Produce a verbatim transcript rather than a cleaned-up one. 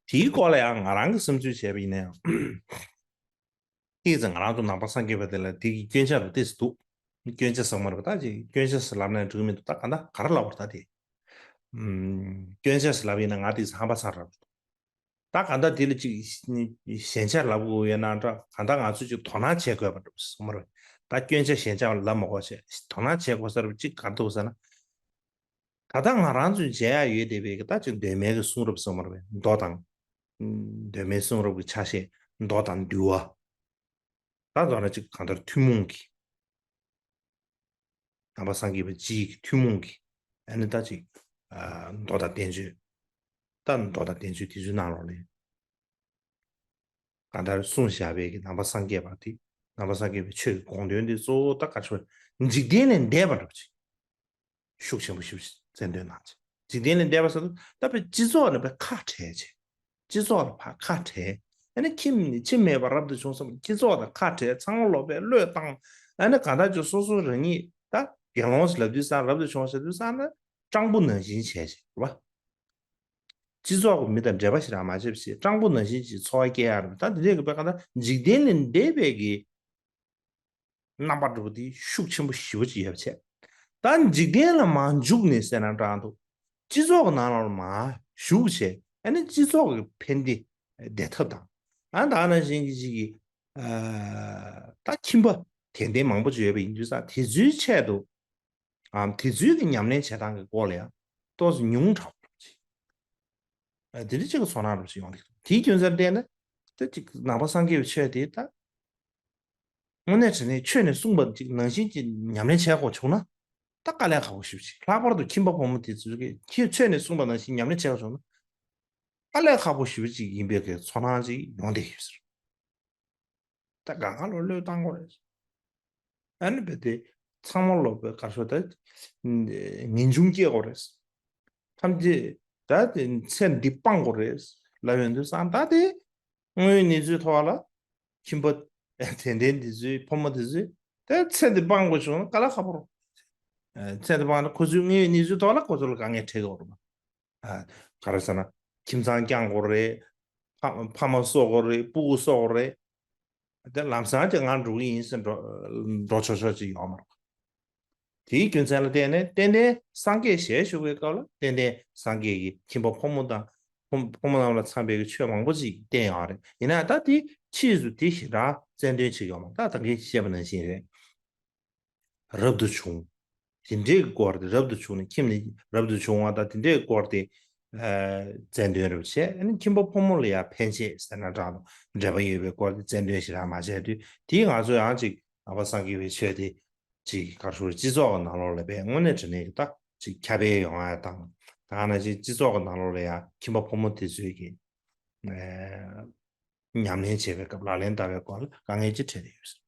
དེའི་སྐོར་ལ་ཡང་ང་རང་གི་བསམ་ཚུལ་བྱས་པ་ཡིན་ན་ཡང་། ཏོག་ཙམ་ང་རང་ཚོ་ནང་པ་སངས་རྒྱས་པ་དེ་ལ་དེ་གི་སྐྱོན་ཆ་རུ་ཏོག་ཙམ་འདུག་སྐྱོན་ཆ་ཟེར་མ་རེད་པ། ད་ཅིག་སྐྱོན་ཆ་ཟེར་ལབ་ན་འགྲིག་གི་མི་འདུག་ད་ག་འདྲ་ག་རེ་ལབ་དགོས་རེད་ད་དེ། ཨམ། སྐྱོན་ཆ་ཟེར་ལབ་ཡིན་ན་ང་ཏོག་ཙམ་ཧམ་པ་ཚ་རབས་འདུག་ད་ག་འདྲ་དེ་ལ་ཅིག་ཞན་ཆ་ལབ་དགོས་ཡོད་ན་འདྲ། ག་འདྲ་ང་ཚོས་ཅིག་དོ་སྣང་བྱེད་དགོས་པ་འདྲ་ཟེར་མ་རེད། ད་སྐྱོན་ཆ་ཞན་ཆ་ལབ་མ་དགོས་བྱས་དོ་སྣང་བྱེད་དགོས་ས་རེད། ཅིག་ག་འདྲ་འདུག་ཟེར་ན། ད་ལྟ་ང་རང་ཚོས་མཇལ་ཡ་ཡོད་བསྡད་པའི་གི་ད་ཅིག་གདོད་མའི་གི་གསུང་རབ་ཟེར་མ་རེད་པས། མདོ་དང་། གདོད་མའི་གསུང་རབ་ཀྱི་ཆ་ཤས་མདོ་དང་འདུལ་བ། ད་མདོར་ན་ཅིག་གང་ལྟར་ཐུན་མོང་གི། ནང་པ་སངས་རྒྱས་པ་སྤྱིའི་གི་ཐུན་མོང་གི། ཨ་ནི་ད་ཅིག་ཨ། མདོ་དང་བསྟན་བཅོས། ད་མདོ་དང་བསྟན་བཅོས་དེ་ཚོའི་ནང་ལོགས་ནས། གང་ལྟར་གསུངས་བཞག་པའི་གི་ནང་པ་སངས་རྒྱས་པ་དེ། ནང་པ་སངས་རྒྱས་པའི་ཆོས་ཀྱི་དགོངས་དོན་དེ་གཙོ་བོ་ད་ག་ཚོད་འཇིག་རྟེན་ལས་འདས་པ་འདྲ་པོ་ཅིག་ཤུགས་ཆེན་པོ་ཞེ་པོ་ཅིག་རྩལ་འདོན་གནང་ཅིག་འཇིག་རྟེན་ལས་འདས་པ་ཟེར་དུས་ད་དཔེ་སྤྱི་ཚོགས་ནས་དཔེ་ཁ་བྲལ་ཅིག་སྤྱི་ཚོགས་ལ་ཕར་ཁ་བྲལ། ཨ་ནི་ཁྱིམ་ནས་ཁྱིམ་མེད་པར་རབ་ཏུ་བྱུང་བསམ། སྤྱི་ཚོགས་དང་ཁ་བྲལ། ཚང་མ་ལོག་པའི་བློས་བཏང་། ཨ་ནི་གང་ལྟར་ཅིག་སོ་སོ་རང་ཉིད་ད་དགེ་སློང་ཞིག་ལབ་དུས་ཙང་། རབ་ཏུ་བྱུང་བ་ཟེར་དུས་ཙང་ན་སྤྲང་པོ་ནང་བཞིན་བྱས་ཅིག་རེད་པ། སྤྱི་ཚོགས་ཀྱི་མི་དང་འབྲེལ་བ་ཞེ་དྲག་མ་བྱས་པ་ཞིག་སྤྲང་པོ་ནང་བཞིན་གྱི་འཚོ་བ་སྐྱེལ་ཡ་རེད། ད་དེ་འདྲའི་གི་དཔེ་གང་ལྟར་འཇིག་རྟེན་ལས་འདས་པའི་གི་རྣམ་པ་འདྲ་པོ་དེ་ཤུགས་ཆེན་པོ་ཞེ་པོ་ཅིག་ཡོད་པ་བྱས། ད་འཇིག་རྟེན་ལ་མར་འཇུག་ནས་ཟེར་ན་འདྲ་འདུག་སྤྱི་ཚོགས་ཀྱི་ནང་ལ་མར་ཞུགས་བྱས། ཨ་ནི་སྤྱི་ཚོགས་ཀྱི་ཕན་བདེ་བདེ་ཐབས་དང་། ཨ་ད་ནང་བཞིན་གྱི་ཅིག་གི་ཨ་ད་ཁྱིམ་པ་དད་ལྡན་མང་པོ་ཅིག་ཡོད་པ་ཡིན་དུས་ཙང་དེ་ཚོའི་ཆེད་དུ། ཨམ། དེ་ཚོའི་གི་ཉམས་ལེན་བྱེད་སྟངས་ཀྱི་སྐོར་ལ་ཡང་ཏོག་ཙམ་ཉུང་དྲགས་པ་ཅིག་ཨ། དེ་འདྲ་ཅིག་གི་ཚོར་སྣང་འདྲ་ཅིག་ཡོང་གི་འདུག་དེའི་རྒྱུ་མཚན་བརྟེན་ནས་ད་ཅིག་ནང་པ་སངས་རྒྱས་པའི་ཆོས་དེ་ད་དངོས་གནས་དྲང་གནས་ཆོས་ནས་གསུངས་པ་ཅིག་ནང་བཞིན་གྱི་ཉམས་ལེན་བྱེད་དགོས་བྱུང་ན་ད་དཀའ་ལས་ཁག་པོ་ཞེ་པོ་ཅིག་ལྷག་པར་དུ་ཁྱིམ་པ་ཕོ་མོ་དེ་ཚོས་ཀྱི་ཁྱེད་ཆོས་ནས་གསུངས་པ་ནང་བཞིན་ཉམས་ལེན་བྱེད་དགོས་བྱུང་ན་དཀའ་ལས་ཁག་པོ་ཞེ་པོ་ཅིག་ཡིན་པའི་གི་ཚོར་སྣང་ཅིག་ཡོང་བསྡད་ཡོད་ཟེར། ད་གང་ག་ལོ་བློས་བཏང་དགོས་རེད། ཨ་ནི་བས་དེ་ཚང་མ་ལོག་པའི་ག་རེ་ཟེར་ད། ངེས་འབྱུང་སྐྱེ་དགོས་རེད། ཐམས་ཅད་ད་དེ་ཚེ་འདི་སྤང་དགོས་རེད་ལབ་ཡོང་དུས་ཙང་ད་དེ་དངོས་ཡོད་གནས་ཚུལ་ཐོག་ལ་ཁྱིམ་པ་དད་ལྡན་འདི་ཚོས་ཕོ་མོ་འདི་ཚོས་ད་ཚེ་འདི་སྤང་དགོས་བྱུང་ན་དཀའ་ལས་ཁག་པོ་རེད། ཚེ་འདི་སྤང་ན་ཁོ་ཚོའི་དངོས་ཡོད་གནས་ཚུལ་ཐོག་ལ་ཁོ་ཚོ་ལ་དཀའ་ངལ་འཕྲད་ཀྱི་ཡོད་རེད་པ། ཨ། ག་རེ་ཟེར་ན། ཁྱིམ་ཚང་བསྐྱང་དགོས་རེད། ཕ་ཕ་མ་གསོ་དགོས་རེད། སྤུ་གུ་གསོ་དགོས་རེད། དེ་ལམ་སང་ཅིག་ང་འགྲོ་གི་ཡིན་ཟེར་འགྲོ་འགྲོ་ཆོག་ཆོག་ཅིག་ཡོད་མ་རེད། དེའི་རྒྱུ་མཚན་ལ་བརྟེན་ནས་ཏན་ཏན་སངས་རྒྱས་ཞལ་བཞུགས་པའི་སྐབས་ལ་ཏན་ཏན་སངས་རྒྱས་ཀྱིས་ཁྱིམ་པ་ཕོ་མོ་དང་ཕོ་ཕོ་མོ་རྣམས་ལ་འཚམས་པའི་ཆོས་མང་པོ་ཅིག་བསྟན་ཡོད་རེད། ཡིན་ན་ད་དེ་ཕྱིས་སུ་དེ་ཞེ་དྲག་རྩལ་འདོན་བྱེད་ཀྱི་ཡོད་མ་རེད། ད་ད་གིན་བཤད་པ་ནང་བཞིན་རེད། རབ་ཏུ་བྱུང་། དེ་འདྲའི་སྐོར་དེ་རབ་ཏུ་བྱུང་ནས་ཁྱིམ་ནས་རབ་ཏུ་བྱུང་བ་དང་དེ་འདྲའི་སྐོར་དེ་ཨ་རྩལ་འདོན་རབ་བྱས། ཨ་ནི་ཁྱིམ་པ་ཕོ་མོ་ལ་ཡང་ཕན་ཆེད་ཟེར་ན་འདྲ་འདུག་འབྲེལ་བ་ཡོད་པའི་སྐོར་དེ་རྩལ་འདོན་ཞེ་དྲག་མ་བྱས་དུས་དེས་ང་ཚོ་ཡང་ཅིག་ནང་པ་སངས་རྒྱས་པའི་ཆོས་དེ་ཅིག་ག་རེ་ཟེར་སྤྱི་ཚོགས་ཀྱི་ནང་ལོགས་ལ་དཔེ་དངོས་གནས་དྲང་གནས་ཀྱི་ད་ཅིག་ཁྱབ་སྤེལ་ཡོང་ཡ་དང་། ད་ག་ནང་བཞིན་སྤྱི་ཚོགས་ཀྱི་ནང་ལོགས་ལ་ཡང་ཁྱིམ་པ་ཕོ་མོ་དེ་ཚོས་ཀྱི་ཨ་ཉམས་ལེན་བྱེད་པའི་སྐབས་ལག་ལེན་བསྟར་བའི་སྐོར་ལ་དཀའ་ངལ་ཅིག་འཕྲད་བསྡད་ཡོད་ཟེར།